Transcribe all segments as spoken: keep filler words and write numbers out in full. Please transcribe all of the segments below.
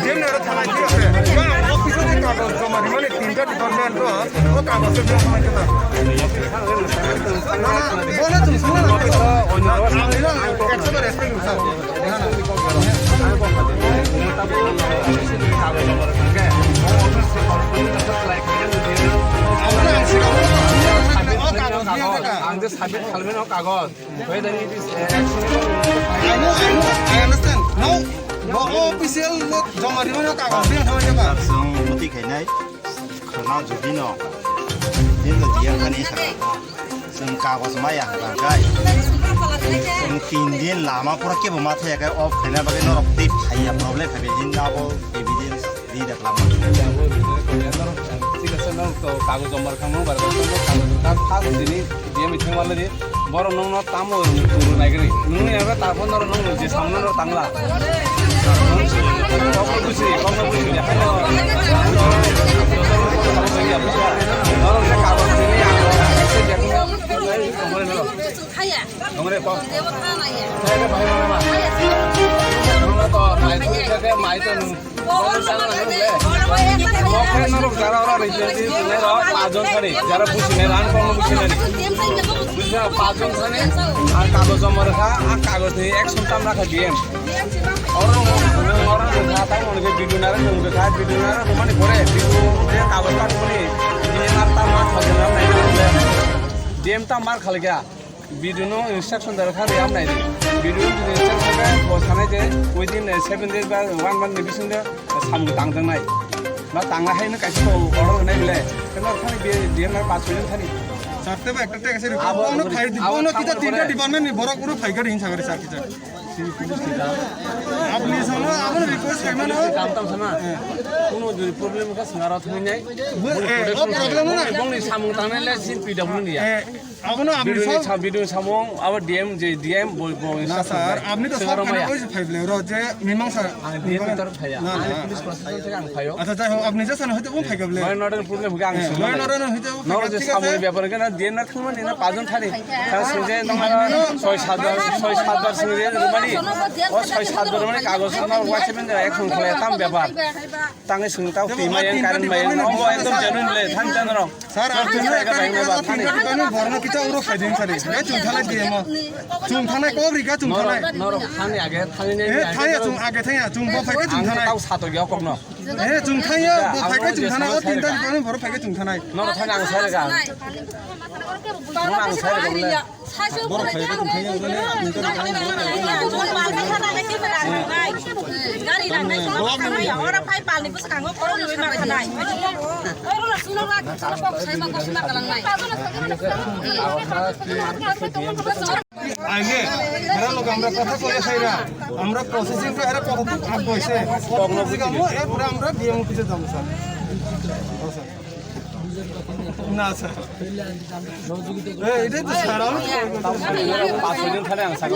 Jemni aro thanai, thik ase. Ba, office-o je kagoj joma rimani tinta department-o, o kagoj se joma rimani. Na, na, bono chwng songna nang khe. Ang nino eksobar respect rwkha. Ang je submit khalmani o kagoj. Whether it is, eh, I know, I know, I understand. No, no, official no, joma rimani kagoj, biya thangmani ba. Chwng muti khainai, khwna jodi no, din do diya khani sa. Chwng kagoj maya hwnkha kai. Chwng tin din lama pura kebo ma thaya kai, off khaina bagwi norok tei phaiya problem khabi hin abo evidence. Di da klam. Thik ase, norok to kagoj joma rwkha, mo bar bar to kagoj rwkha, first dini D M thang wala di, borok nokno tamo turu naigri. Nungni aro tarpor norok nong je samno norok tangla. Kokno busi, kokno busi, ya. Norok je kagoj dini, ang khe je. Kongre kok. Kongre to, mai to, mai to nung. Norok jara ora rwgwi tongwi rok pajon thani, jara businai, rang tongno businai. Businai pajon thani, ang kagoj joma rwkha, ang kagoj ni action tam rakha D M. Oro, oro rwkha, tamo ni video nara nung rwkha, video nara rwmani pore, video je kagoj ka rwmani, D M ar tam mar khalgya, D M tam mar khalgya. Video no instruction dal kha, riyam nai di. Video no instruction khe bo sanai je within, eh, seven days ba one month ni bisingo samung tangjaknai. Ba tangna hai no kaisa to order nai bole. Khe nor thani be, D M nai pass million thani. Sarte ba ekta text report. Abo, bono phai di, abo bono tamo kita tinta pore. Department ni borok uro phai gari hin sagari sar kita. Apni sono abo request khai mano. Tam tam sana. Eh. Kuno jodi problem ka sengaro thani nai. Eh, o problem na. Bongni samung tangnai le sin P W ni ya. Eh, Abono aboni video ni sa-, video ni samung, abo D M je D M bo, bo na, instruction sir, bai. Aboni to sir, sengaro maya. Phai bole, oro je mimang sir. Ang D M ni tor phaya. Na, na. Ang police protection theke ang phaio. Acha, jai hok, aboni je sana hoite bo phai gable. Law and order problem hwnkhe ang sengaro maya. Law and order hoite bo phai gable, thik ase. Noro je samung bepar hwnkhe na D M na thangmani na pajon thani. Ta sengje nang soi sat bar, soi sat bar sengje mani. O soi sat bar mani kagoj na wai seven action khlai tam bepar. Tangwi swng tao twi mayang, current mayang, omo ekdom genuine le, than than rok. Sir, ang twi mayang ka bai ma ba thani. Borno kita uro khaiding sari. Gai chung thanai D M o. Chung thanai kok rika chung thanai. Norok thani age thani ne. Eh, thaya chung age thaya chung bo phai chung thanai. Tao sato gya kokno. Eh, chung thaya bo phai chung thanai. O tinta department borok phai chung thanai. Norok thani ang sai ga. Ang sai ga. Borok phai khe tongthai ya, oro phai palni bwskango borok ni ma khanai. Aile, এরা লোক আমরা কথা কয়ে খাই না, আমরা প্রসেসিং তো এরা কতটুকু আগ হয়েছে, কতটুকু দিকে আমরা, এরপরে আমরা ডিএম অফিসে যাবো স্যার। না স্যার। এই, এটাই তো স্যার, আমি তো পাঁচ ছয় দিন ধরে আমি থাকি।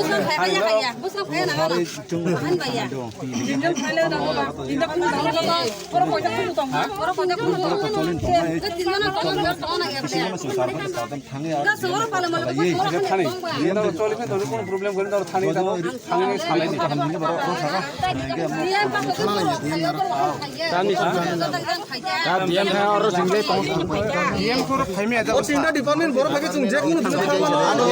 Thani, thani, thani, thani, thani, thani, thani, thani, O tinta department borok phai khe chwng je kunu thangmano.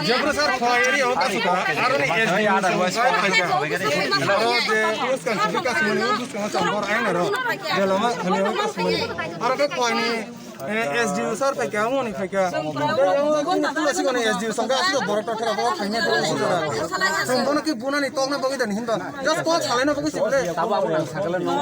Jebro sir, khwlai ri o kasu kha. Aro ni S D O song kha phaikha. Aro je West Council ni kasu mani o bwskango chambor ayang naro. Belama khani o kasu mani. Aro khe khwlai ni, eh, S D O sir phaikha, omo ni phaikha. Tei omo kunu tula sikoni S D O song kha, aswk borok tok thera borok khaina borok song kha. Chwng bono ki bunani tokna bagwi dani hinba. Just call salaina bagwi sibole. Tabo abo nang sakala no.